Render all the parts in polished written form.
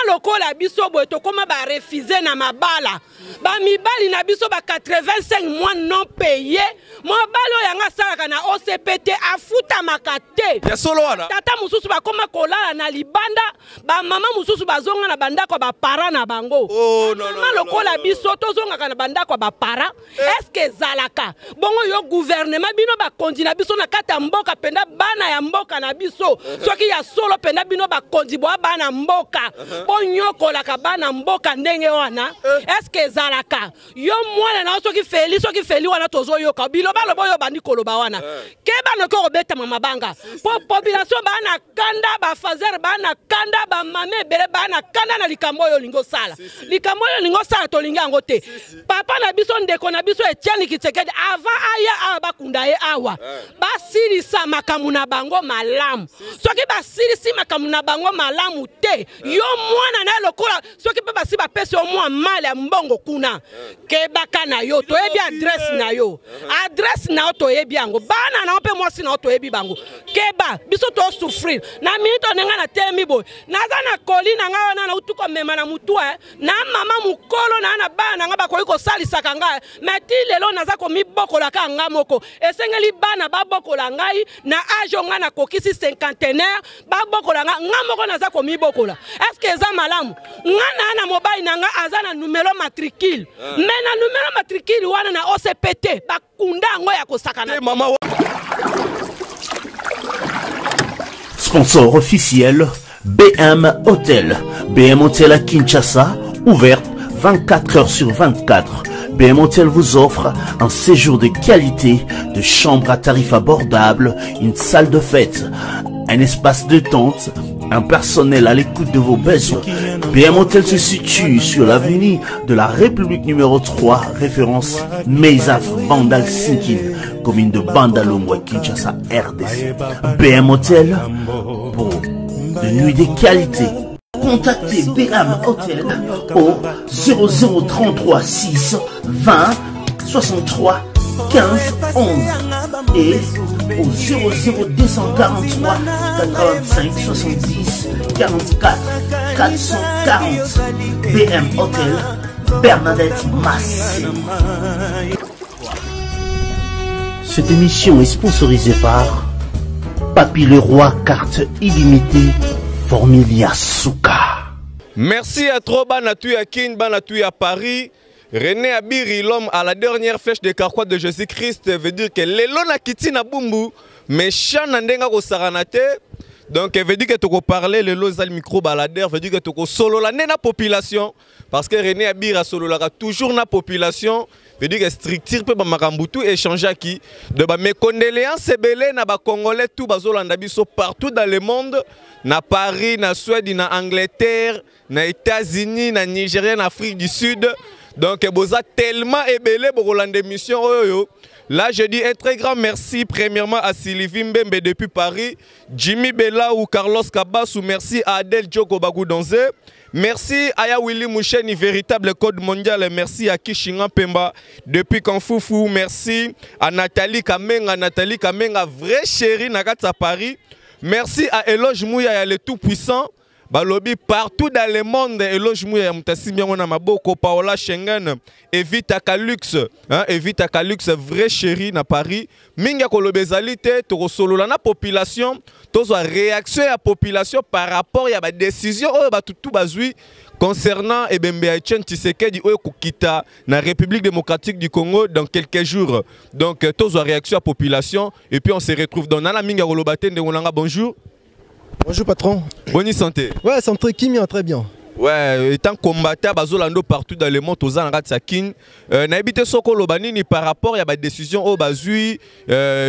lokola biso boye tokóma barefuse na mabala. Bamibali na biso ba 85 mois non paye. Mobali oyo yanga asalaka na OCP te, afutamaka te. Ya solo wana. Tata mosusu bakóma kolala na libanda, bamama mosusu bazonga na bandako ya bapara na bango. Oh, non, non, mama non, lokola non, non. Biso tozongaka na bandako ya bapara, est-ce ezalaka bongo? Yo gouvernement, bino bakonzi na biso na kati ya mboka, mpenza bana ya mboka na biso, soki ya solo mpenza bino bakonzi boya bana mboka, bonyokolaka bana mboka ndenge wana, est-ce ezalaka? Yo mwana na yo soki feli, soki feli wana tozoyoka biloba loba oyo bandi koloba wana, keba noki okobetama mabanga, mpo population baa na kanda, bafaser baa na kanda, bamama ebele baa na kanda na likambo oyo olingi osala. Likambo oyo olingi osala, tolingi yango te. Papa na biso, ndeko na biso Etienne Tshisekedi, avant aya awa, bakunda ye awa, basilisa makambo na bango malamu. Soki basilisi makambo na bango malamu te, yo mwana na ye lokola soki mpe basi bapesi yo mwa male ya mbongo kuna, kebaka na yo. Toyebi adresse na yo, adresse na yo toyebi yango, bana na yo mpe mwasi na yo toyebi bango. Keba, biso tosouffrir na minute ndenge na telemi boye. Naza na koli na ngai wana nauti komema na mutu na mama mokolo na na bana na ngai bakoki kosalisaka ngai, mais ti lelo naza komibokolaka nga moko. Esengeli bana babokola ngai na âge oyo ngai nakokisi cinquantenaire, babokola nga. Nga moko naza komibokola, est-ce eza malamu? Nga na mobali na nga aza na numéro matricule, mais na numéro matricule wana na OCP te, bakunda yango ya kosakana. Te, mama. Sponsor officiel BM Hotel. BM Hotel à Kinshasa, ouverte 24 heures sur 24. BM Hotel vous offre un séjour de qualité, de chambres à tarif abordable, une salle de fête, un espace de tente, un personnel à l'écoute de vos besoins. BM Hotel se situe sur l'avenue de la République numéro 3, référence Meisaf Bandal Sinkin, commune de Bandalungwa, Kinshasa, RDC. BM Hotel pour de nuits de qualité. Contactez BM Hotel au 0033 6 20 63 15 11 et au 00243 85 70 44 440. BM Hotel, Bernadette Massé. Cette émission est sponsorisée par Papy Leroy, carte illimitée, Formilia Souka. Merci à trop bana tu à Kin, bana tu à Paris. René Abiri, l'homme à la dernière flèche de carquois de Jésus-Christ, veut dire que lelo na kiti na Bumbu, mais na ndenga ko sarana te. Donc veut dire que tu parler lelo le micro baladeur, veut dire que tu solo la na population, parce que René Abiri a solo la toujours na population, veut dire que structure pe ba makambo tout échanger qui de ba mes condoléances ebele na ba Congolais tout bazolanda biso partout dans le monde, na Paris, na Suède, na Angleterre, na États-Unis, na Nigeria, na Afrique du Sud. Donc boza tellement ebele bokolanda émission oyo. Là, je dis un très grand merci premièrement à Sylvie Mbembe depuis Paris, Jimmy Bella ou Carlos Kabassou, merci à Adèle Djoko Bagoudonze, merci à Ya Willy Moucheni, véritable code mondial, merci à Kishinga Pemba depuis Kanfoufou, merci à Nathalie Kamenga, Nathalie Kamenga, vraie chérie Nakata Paris, merci à Eloge Mouya, le tout-puissant, balobi partout dans le monde, Eloge Mouya Mutasimbi yango na maboko, Paola Schengen, Evita Kalux, hein, Evita Kalux, vraie chérie na Paris. Mingi ya koloba ezali te, tokosolola na population, tozwa réaction ya population par rapport ya ba décision oyo bato tu bazwi concernant ebembe ya Etienne Tshisekedi oyo kokita na République démocratique du Congo dans quelques jours. Donc tozwa réaction ya population et puis on se retrouve. Dans nana mingi ya koloba te, ndenge nanga, bonjour. Bonjour patron. Bonne santé. Ouais, santé kimia, très bien. Ouais, étant combattant bazolando partout dans le monde, toza na kati ya Kin. Nayebi te soko oloba nini par rapport ya ba décision oyo bazwi,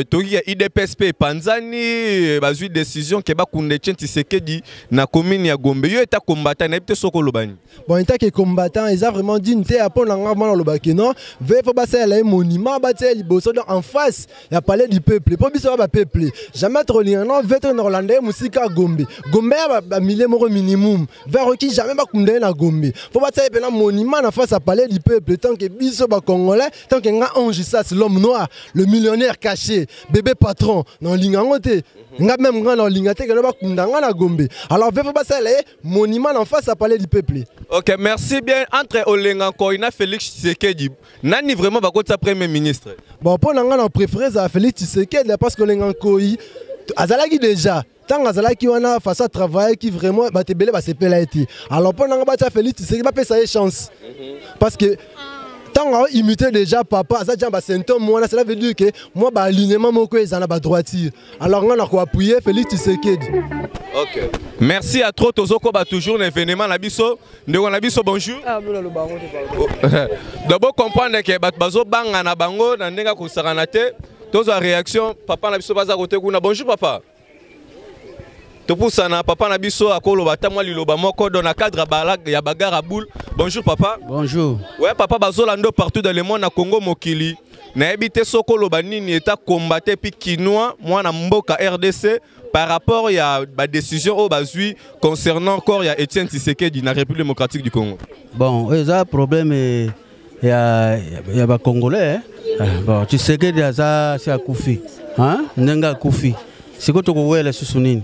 toki ya UDPS panzani, bazwi décision ke bakunda Etienne Tshisekedi na commune ya Gombe. Yo étant combattant, nayebi te soko oloba nini. Bon, étant que combattant, eza vraiment digne te apon na nga mwana loba ke non, ve faut basalela ye monument, batia liboso, donc en face ya palais du peuple. Po biso ba peuple. Jamais trop lien non ve to na Rolanda ye mosika Gombe. Gombe ya ba milliers moko minimum. Vers qui jamais. bakunda ye na Gombe. Faut batia ye mpena monument na face ya Palais du Peuple. Tant que biso Bacongolais, tant que nga Ange Sas, l'homme noir, le millionnaire caché, bébé patron, na olinga yango te. Nga même nga na olinga te kende bakunda nga na Gombe. Alors ve, faut basala ye monument na face ya Palais du Peuple. Ok, merci bien. Entre Olenga Nkoy na Félix Tshisekedi, nani vraiment bakotisa premier ministre? Bon, mpo na nga na préféré ezala Félix Tshisekedi, parce que Olenga Nkoy azalaki déjà, ntango azalaki wana, façon atravaillaki, vraiment bato ebele basepela ye te. Alors mpo na nga, batia Félix Tshisekedi, bapesa ye chance, parce que ntango aoimite déjà papa, aza déjà basymptôme wana. Cela veut dire que mwa baalignement moko eza na badroiture. Alors nga na koappuyer Félix Tshisekedi. Ok, merci à trop. Tozokoba toujours na événement na biso. Ndeko na biso, bonjour. D'abord comprendre que bato bazobanga na bango na ndenge akosakana te. Tozwa réaction papa na biso baza kote kuna. Bonjour papa. Topusana, papa na biso akoloba ata mwa liloba moko do na cadre ya bagarre à boule. Bonjour papa. Bonjour. Ouais papa, bazolanda partout dans le monde, na Congo mokili. Nayebi te soki oloba nini eta combattre puis kinois, mwana mboka RDC, par rapport ya badécision oyo bazwi concernant corps ya Etienne Tshisekedi na République démocratique du Congo. Bon, eza problème ya Bacongolais, eh? Ah, bon, Tshisekedi aza si akufi, hein? Ndenge akufi sikoyo, tokowela susu nini,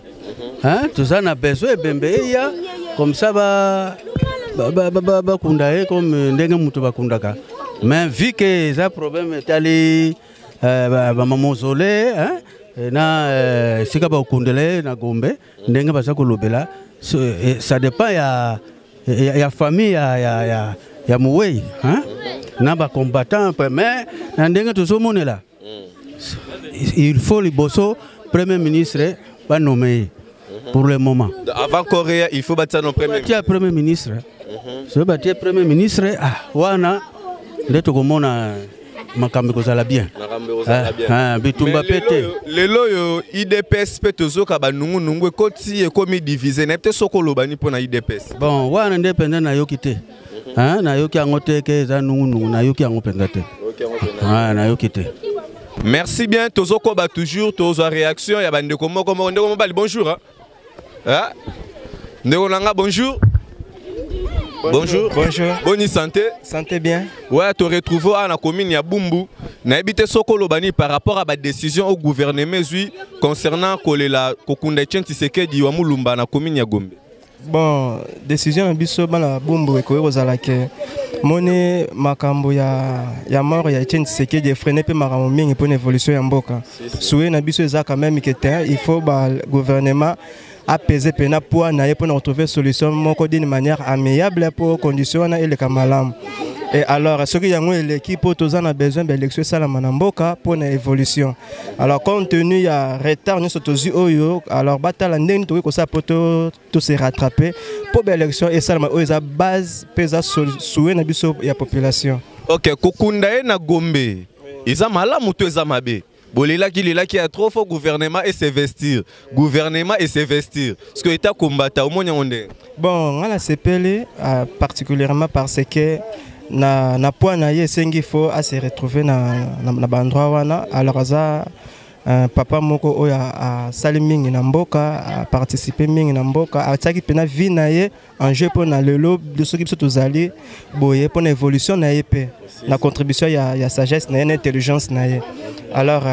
hein? Toza na besoin ebembe eya comme ça, bakunda ye comme ndenge moto bakundaka. Mais vu que eza problème etali bamamausolée, hein? Na esika bakokundela ye na Gombe, ndenge baza kolobela, ça dépend ya famille ya mowei, hein? Na bacombattant. Mais na ndenge tozomonela, il faut liboso premier ministre banome ye pour le moment. Avant Corée, il faut batia no premier. Batia premier ministre. Soki batie premier ministre, ah, wana nde tokomona makambo ekozala bien. Makambo ekozala bien. Ah, bitumba mpe te. Lelo oyo UDPS mpe tozoka banungunungu ekoti, ekomi divise. Nayebi te soki oloba nini mpo na UDPS. Bon, wana nde mpenza nayoki te. Hein, nayoki yango te ke eza nungunungu. Nayoki yango mpenza te. Ah, nayoki te. Merci bien. Tozokoba toujours, tozwa réaction ya bandeko moko moko. Ndeko mobali, bonjour, hein? Hein? Ndeko nanga, bonjour. Bonjour. Bonjour. Bonne santé? Santé bien. Ouais, te retrouve à la commune ya Bumbu. Nayebi te soki oloba nini par rapport à ba décision oyo gouvernement ezwi concernant kolela kokunda Etienne Tshisekedi wa Mulumba na commune ya Gombe. Bon, décision na biso bana Bumbu ekoki kozala ke moni makambo ya mort ya Etienne Tshisekedi efreine mpe makambo mingi mpona évolution ya mboka. Souhait na biso eza quand même ke te, il faut ba gouvernement apaiser mpena poids na ye mpona retrouver solution moko d'une manière amiable mpo condition wana eleka malamu. Et alors soki yango eleki, mpo toza na besoin baélection esalama na mboka mpona évolution. Alors compte tenu ya retard nyonso tozwi oyo, alors batala ndenge tokoki kosala mpo to se rattraper mpo baélection esalama. Oyo eza base mpe eza souhait na biso ya population. Ok, kokunda ye na Gombe eza malamu to eza mabe? Bolelaki lelaki ya trop, faut gouvernement es'investir, gouvernement es'investir, parce que eta kombata omoni yango ndenge. Bon, nga nasepeli particulièrement parce que na poids na ye esengi faut ase retrouver na baendroit wana. Alors aza papa moko oyo asali mingi na mboka, aparticipe mingi na mboka, atiaki mpena vie na ye en jeu mpo na lelo soki biso tozali boye mpo na évolution na ye mpe na contribution ya sagesse na ye na intelligence na ye. Alors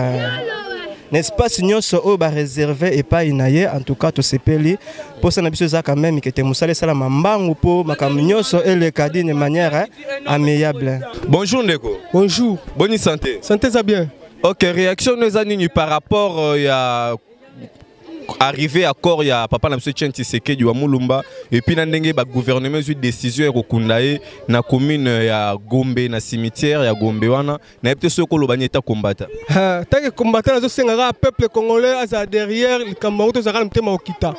na espace nyonso oyo bareserve epai na ye, en tout cas tosepeli. Mposa na biso eza quand même kete mosala esalama mbangu mpo makambo nyonso eleka d'une manière amiable. Bonjour ndeko. Bonjour. Bonne santé? Santé eza bien. Ok, réaction no eza nini par rapport ya arrivé à corps ya papa na biso Etienne Tshisekedi wa Mulumba, et puis na ndenge ba gouvernement ezwi décision ya kokunda ye na commune ya Gombe, na cimetière ya Gombe wana? Nayebi te soki oloba nini eta kombata. Tant que combattant, nazosenga kaka peuple congolais azala derrière likambo yango. Tozalaka na motema kokita,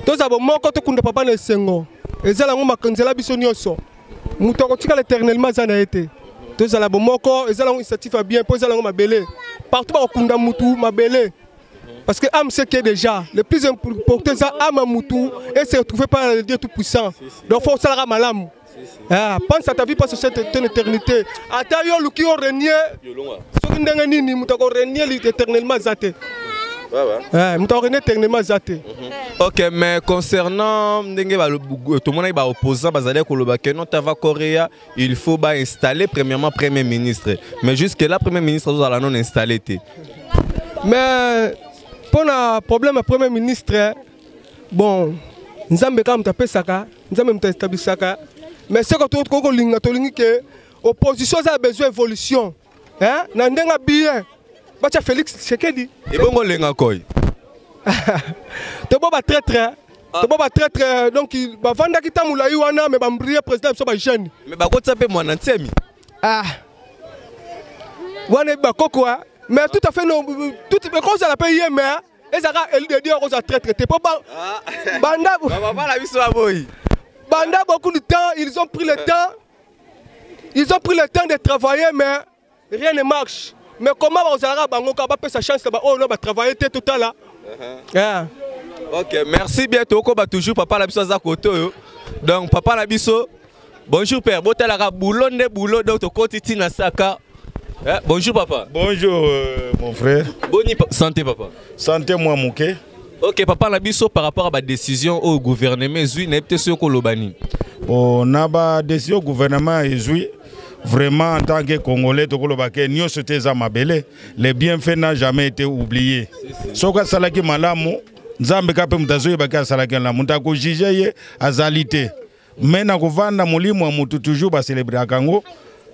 tozala bomoko, tokunda papa na esengo. Eza yango nzela biso nyonso. Moto akotikala éternellement aza na ye te. Tozala bomoko. Eza yango initiative ya bien mpo eza yango mabele. Partout bakokunda mutu, mabele, parce que âme, ce qui est déjà le plus important, eza âme ya mutu et se retrouver par le Dieu tout puissant. Donc faut osalaka malamu. Ah, pense à ta vie, pense à cette ton éternité. Ata yo luki yo renier, soki ndenge nini, moto akorenier éternellement aza te. Eh, moto akorégner éternellement aza te. Ok, mais concernant ndenge tomonaki baopposant bazali koloba ke non, tava korea, il faut bainstaller premièrement premier ministre, mais jusque là premier ministre azozala non installé te. Mais mpona problème ya premier ministre, bon, Nzambe kaka moto apesaka, Nzambe moto aétablissaka. Mais seko tokoki kolinga, tolingi ke opposition aza na besoin évolution, hein? Na ndenge ya bien, batya Félix Tshisekedi. Ebongo Olenga Koy? Tobo batraître, tobo batraître. Donc bavandaki ta molai wana, mais bambrie président biso bajeune. Mais bakotisa mpe Mwana Nsemi. Ah, wana yebi bakoko, mais tout à fait no, tout ekozala mpe ye, mais ezalaka élu de Dieu, akozala traître te, mpo banda bapapa na biso baboyi. Banda beaucoup de temps, ils ont pris le temps, ils ont pris le temps de travailler, mais rien ne marche. Mais comment bazalaka bango kaka bapesa chance na baoyo no batravaille te? Totala, yeah. Ok, merci bien. Tokoba toujours, papa na biso aza kote oyo. Donc papa na biso, bonjour père. Botalaka boulot nde boulot, donc tokoti ntina saka. Eh, bonjour papa. Bonjour mon frère. Boni santé papa? Santé moi moke. Ok papa na biso, par rapport à ba décision au gouvernement ezwi, nayebi te soki okoloba nini. Bon, na ba décision gouvernement ezwi, vraiment en tant que Congolais, tokoloba ke nyonso te eza mabele. Le bienfait n'a jamais été oublié. Soki asalaki malamu, Nzambe ka mpe moto azoyebaki asalaki malamu, moto akojuger ye azali te. Me na kovanda molimo ya motu, toujours bacélébraka yango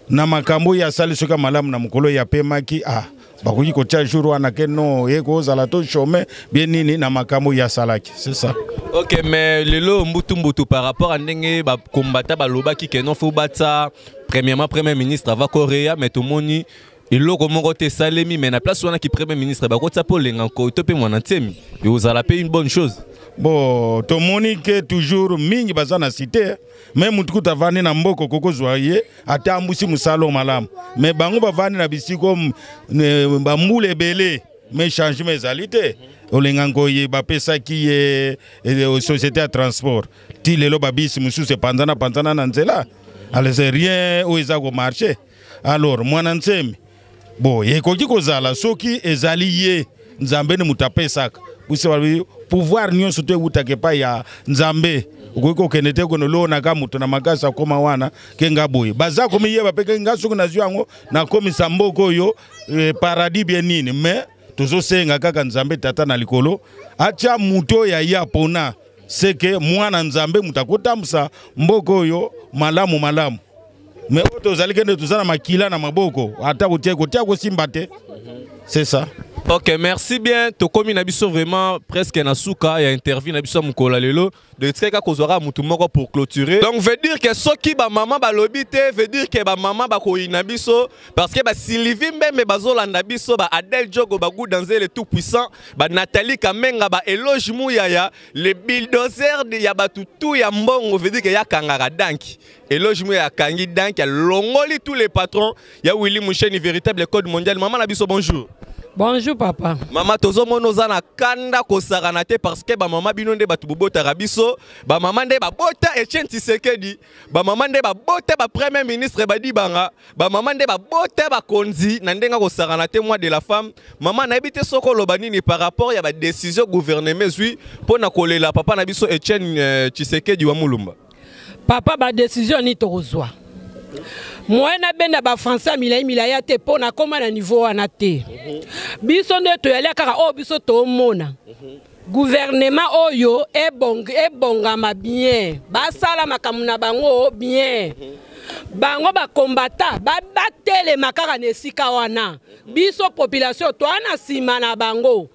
na makambo oyo asali. Soki ya malamu na mokolo oyo apemaki, ah, bakoki kotia jour wana ke non, ye kozala to chôme bien nini na makambo oyo asalaki, c'est ça. Ok, mais lelo mbutu mbutu par rapport à ndenge bakombata balobaki ke non, faut batia premièrement premier ministre ava korea, mais tomoni eloko moko te esalemi. Mais na place wana ki premier ministre bakotia mpe Olenga Nkoi to mpe Mwana Nsemi, ekozala mpe une bonne chose. Bon, tomoni ke toujours mingi baza na cité, me mutu kutu avandi na mboka okokozwa ye atambusi mosala oyo malamu, me bango bavandi na bisiko bambula ebele, me changement ezali te. Olenga Nkoyi bapesaki ye société ya transport, ti lelo babisi mosusu epanzana panzana na nzela, alors c'est rien oyo eza komarcher. Alors Mwana Nsemi, bon, ekoki kozala soki ezali ye, Nzambe nde moto apesaka puisque balobi pouvoir nyonso to ewutaka epai ya Nzambe. Okoki kokende te kono lonaka moto na makasi akóma wana ke nga boye baza komiyeba mpe ke nga soki nazwi yango nakomisa mboka oyo paradis bien nini. Mais tozosenga kaka Nzambe Tata na likolo atya moto oyo aya pona seke mwana Nzambe, moto akotambusa mboka oyo malamu malamu. Me oyo tozali kende, toza na makila na maboko, ata kotia kotia kosimba te, c'est ça. Ok, merci bien. Tokomi na biso vraiment presque na suka ya interview na biso ya mokolo ya lelo. De tika kaka kozwaka mutu moko pour clôturer. Donc veut dire que soki ba mama balobi te, veut dire que ba mama bakoyina biso parce que ba Sylvie Mbembe bazolanda biso, ba Adèle Djogo, ba Goudanze le tout puissant, ba Nathalie Kamenga, ba Eloge Muyaya, le bulldozer de ya batu tout ya mbongo, veut dire que ya kangaka danki. Eloge Muyaya akangi danki, alongoli tous les patrons ya Willy Moucheni, véritable code mondial. Maman na biso, bonjour. Bonjour papa. Mama, tozomona oza na kanda kosakana te, parce que bamama bino nde bato bobotaka biso, bamama nde babota Etienne Tshisekedi, bamama nde babota bapremier ministre badibanga, bamama nde babota bakonzi na ndenge kosakana te. Mois de la femme, mama, nayebi te soki oloba nini par rapport ya badécision gouvernement ezwi mpo na kolela papa na biso Etienne Tshisekedi wa Mulumba. Papa, badécision nini tokozwa? Moye nabenda bafrançais ya milai milai ya te, mpo nakóma na niveau wana te. Biso nde toyali kaka oyo biso tomona gouvernement oyo ebongama bien, basala makambo na bango bien. Bango bakombata batelema kaka na esika wana, biso population toa na nsima na bango.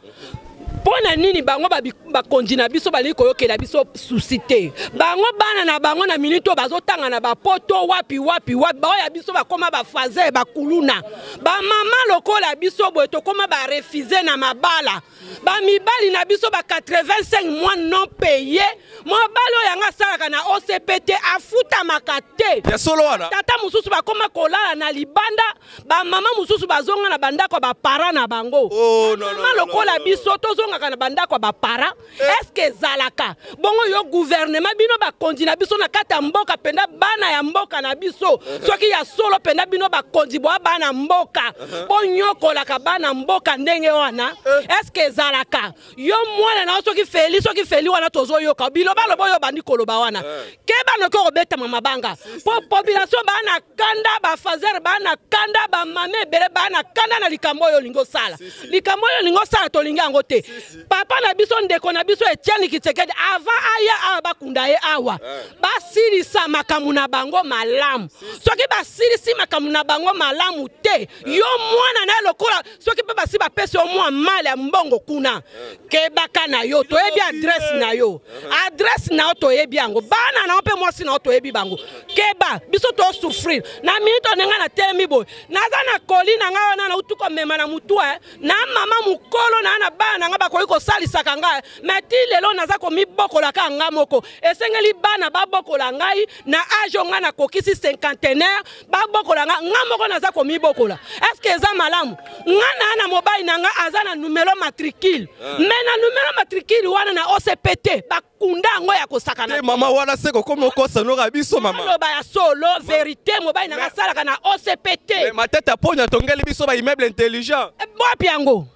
Mpo na nini bango bakonzi na biso balingi koyokela biso susi te? Bango bana na bango na minute oyo bazotanga na bapoto wapi wapi wapi, baoyo ya biso bakóma bafaze bakuluna. Bamama lokola biso boye tokóma barefuser na mabala, bamibali na biso ba 85 mois non payé. Mobali oyo yango asalaka na OCP te, afutamaka te. Ya solo wana. Tata mosusu bakóma kolala na libanda, bamama mosusu bazonga na bandako ya baparents na bango. Oh, non, non, mama non, lokola non, biso tozonga. Bazongaka na bandako ya baparent? Est-ce ezalaka bongo? Yo gouvernement, bino bakonzi na biso na kati ya mboka, mpenza bana ya mboka na biso, soki ya solo mpenza bino bakonzi boya bana mboka, bonyokolaka bana mboka ndenge wana, est-ce ezalaka? Yo mwana na yo, soki feli, soki feli wana tozoyoka bilobaloba oyo bandi koloba wana, keba noki okobetama mabanga, mpo population baa na kanda, bafaser baa na kanda, bamama ebele baa na kanda na likambo oyo olingi osala. Likambo oyo olingi osala, tolingi yango te. Papa na biso, ndeko na biso Etienne Tshisekedi, avant aya awa, bakunda ye awa, basilisa makambo na bango malamu. Soki basilisi makambo na bango malamu te, yo mwana na ye, lokola soki mpe basi bapesi yo mwa male ya mbongo kuna, kebaka na yo. Toyebi adresse na yo, adresse na yo toyebi yango, bana na yo mpe mwasi na yo toyebi bango. Keba, biso tosouffrir na minute ndenge na telemi boye. Naza na koli na ngai wana, nauti komema na mutu na mama mokolo na na bana na ngai bakoki kosalisaka ngai, mais ti lelo naza komibokolaka nga moko. Esengeli bana babokola ngai na âge oyo ngai nakokisi cinquantenaire, babokola nga. Nga moko naza komibokola, est-ce eza malamu? Nga na na mobali na nga aza na numero matricule, mais na numero matricule wana na OCPT bakunda yango ya kosakana. Te mama, wana se kokomi okosa noka biso, mama. Loba ya solo, vérité, mobali na nga asalaka na OCPT. Matata Ponyo atongeli biso baimmeuble intelligent. Wapi yango?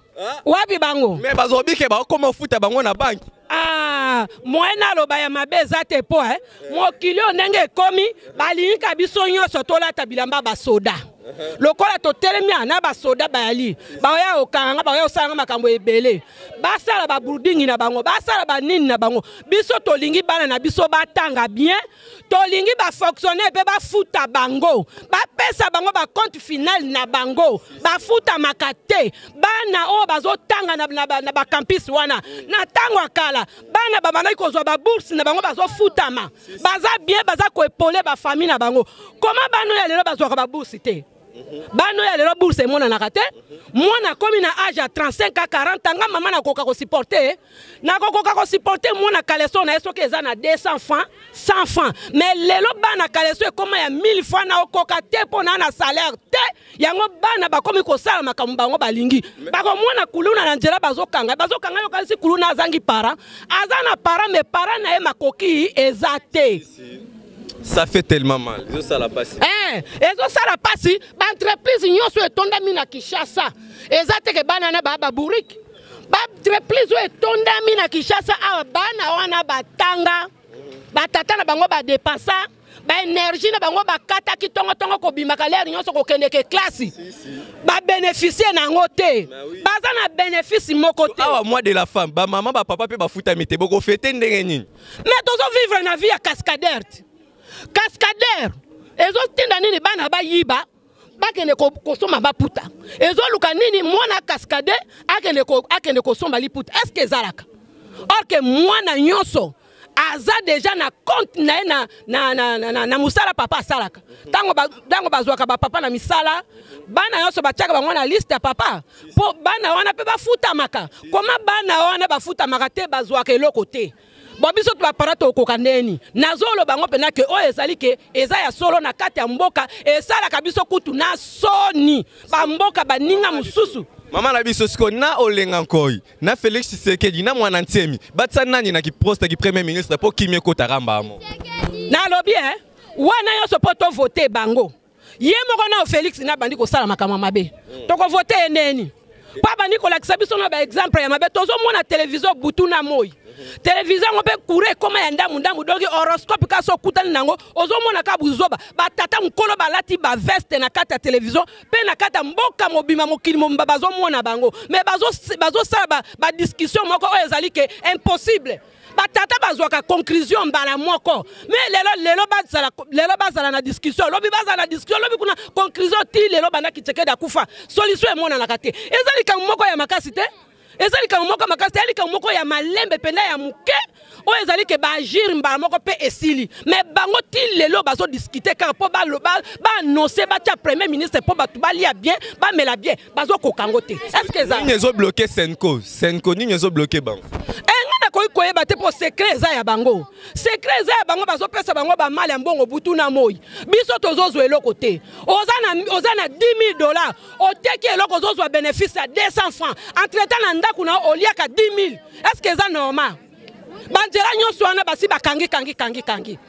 Wapi bango? Mais bazobi ke bakoma ofuta bango na banque. Ah, moyen naloba ya mabe eza te, mpo mokili oyo ndenge ekomi, balingika biso nyonso tolata bilamba basoda. Lokola totelemi na basoda, bayali baoya kokanga, baoya kosalanga makambo ebele, basala babuilding na bango, basala banini na bango. Biso tolingi bana na biso batanga bien, tolingi bafonctionnaire mpe bafuta bango, bapesa bango bacompte final na bango. Bafutamaka te. Bana oyo bazotanga na bacampus wana, na ntango ya kala bana babandaki kozwa babourse na bango, bazofutama, baza bien, baza koépauler bafamille na bango. Koma bana oyo ya lelo bazwaka babourse te? Bana oyo ya lelo, bourse emonanaka te. Mwana akomi na âge ya 35 a 40, nga mama nakoka kosupporter, nakokoka kosupporter mwana caleçon na ye soki eza na 200 francs, 100 francs. Mais lelo bana, caleçon ekóma ya 1000 francs, na okoka te mpo na na salaire te. Yango bana bakomi kosala makambo bango balingi. Bakomona kuluna na nzela, bazokanga, bazokanga. Yokanisi kuluna azangi parent? Aza na parent, mais parent na ye makoki eza te. Ça fait tellement mal, ezosala pasi. Eh, ezosala pasi. Baentreprise nyonso etondami na Kinshasa, eza teke bana na baa babourrique. Baentreprise oyo etondami na Kinshasa awa, bana wana batanga, batata na bango badepensa baénergie na bango, bakataki ntongotongo, kobimaka l'heure nyonso, kokendeke classe, babénéficie na yango te, baza na bénéfice moko te. Awa mois de la femme, bamama, bapapa mpe bafutami te, bokofete ndenge nini? Mais tozovivre na vie ya cascadeur te. Cascadeur ezotinda nini? Bana bayiba, bakende kosomba maputa. Ezoluka nini? Mwana cascade akende kosomba liputa, est ce que ezalaka? Or que mwana nyonso aza déjà na compte na ye na mosala papa asalaka. Ntango bazwaka bapapa na misala, bana nyonso batiaka bango na liste ya papa, mpo bana wana mpe bafutamaka. Koma bana wana bafutamaka te, bazwaka eloko te. Bon, biso to baparent tokoka ndeni? Nazoloba yango mpenza ke oyo ezali ke eza ya solo na kati ya mboka, esalaka biso kutu na soni, bamboka baninga mosusu. Mama na biso, sikoyo na Olenga Nkoi na Félix Tshisekedi na Mwana Ntiemi, batia nani na kiposte ki premier ministre mpo kimi ekotaka mbamo? Nalobi e wana nyonso mpo tovote bango. Ye moko na Félix na bandi kosala makambo ya mabe, tokovote ye ndeni? Mpo abandi kolakisa biso na baexemple ya mabe. Tozomona televizio butu na moi, televizio yango mpe courant ekóma ya ndambu ndambu, donc horoscope kasi okutani nango, ozomona ka buzoba. Batata mokolo balati baveste na kati ya televizio mpe na kati ya mboka mobimba, mokili mobimba bazomona bango, mais bazosala badiscussion moko oyo ezali ke impossible. Batata bazwaka conclusion mbala moko, mais lelo bazala na discussion, lobi bazala na discussion, lobi kuna conclusion, ti lelo bandaki Tshisekedi akufa, solution emonanaka te. Eza likambo moko ya makasi te, eza likambo moko makasi te, eza likambo moko ya malembe mpenza, ya moke, oyo ezali ke baagir mbala moko mpe esili. Mais bango ti lelo bazodiscute kaka mpo baannonce, batia premier ministre mpo bato balia bien, bamela bien, bazokoka yango te. Est ce que eza Nini ezobloquer CENCO? CENCO, nini ezobloquer bango? E, ngai nakoki. Tokoyeba te mpo secret eza ya bango. Secret eza ya bango, bazopesa bango bamali ya mbongo butu na moi. Biso tozozwa eloko te. Oza na, oza na 10 000 dollars, oteki eloko ozozwa bénéfice ya 200 francs. Entre temps na ndako na yo oliaka 10 000. Est-ce que eza normal? Banzela nyonso wana basi bakangi kangi kangi kangi.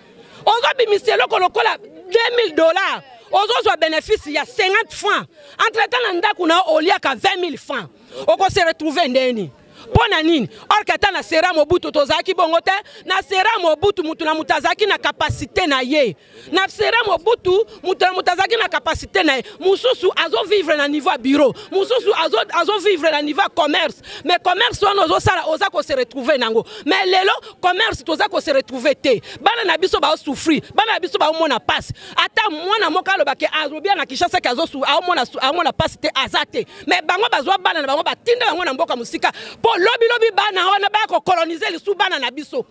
Ozobimisa eloko lokola 2000 dollars, ozozwa bénéfice ya 50 francs. Entre temps na ndako na yo oliaka 20 000 francs. Oko se retrouver ndeni? Mpo na nini? Or que ata na Sera Mobutu tozalaki bongo te. Na Sera Mobutu mutu na mutu azalaki na capacité na ye. Na Sera Mobutu mutu na mutu azalaki na capacité na ye. Mosusu azo vivre na niveau ya bureau, mosusu azo vivre na niveau ya commerce. Mais commerce wana ozosala oza ko se retrouver nango. Mais lelo commerce toza ko se retrouver te. Bana na biso bao souffrir, bana na biso bao mona pasi. Ata mwana moko alobake alobi na Kinshasa ke azo aomona aomona pasi te, aza te. Mais bango bazwa bana na bango batinda bango na mboka mosika po lobi lobi bana wana baya ko coloniser lisusu bana na biso.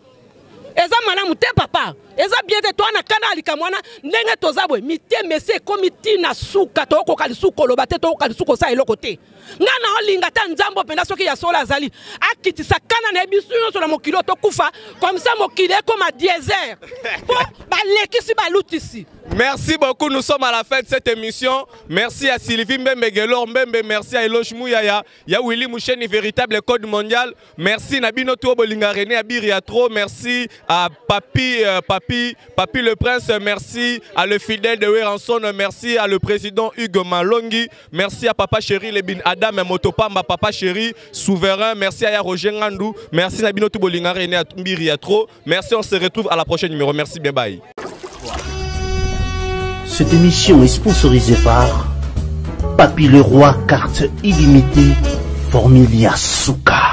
Eza malamu te papa, eza bien te. Toa na kanda ya likambo wana ndenge toza boye, mitema esi ekomi ntina suka, tokoka lisusu koloba te, tokoka lisusu kosala eloko te. Nga na olinga ata nzambe mpenza soki ya solo azali akitisa kanda na ye biso nyonso na mokili oyo tokufa, comme ça mokili ekoma désert po balekisi balutisi. Merci beaucoup, nous sommes à la fin de cette émission. Merci à Sylvie Mbembe, Gelor Mbembe, merci à Eloge Mouyaya, ya Willy Moucheni, véritable code mondial. Merci Nabino Tobo Bolinga René Abiri trop. Merci à Papi, Papi, Papi le Prince, merci à le fidèle de Weranson, merci à le président Hugues Malongi, merci à Papa Chéri Lebin Adam Motopamba, Papa Chéri Souverain, merci à Roger Ngandou, merci Nabino Tobo Bolinga René Abiri trop. Merci, on se retrouve à la prochaine numéro. Merci bien, bye. Cette émission est sponsorisée par Papy Leroy, carte illimitée, Formilia Souka.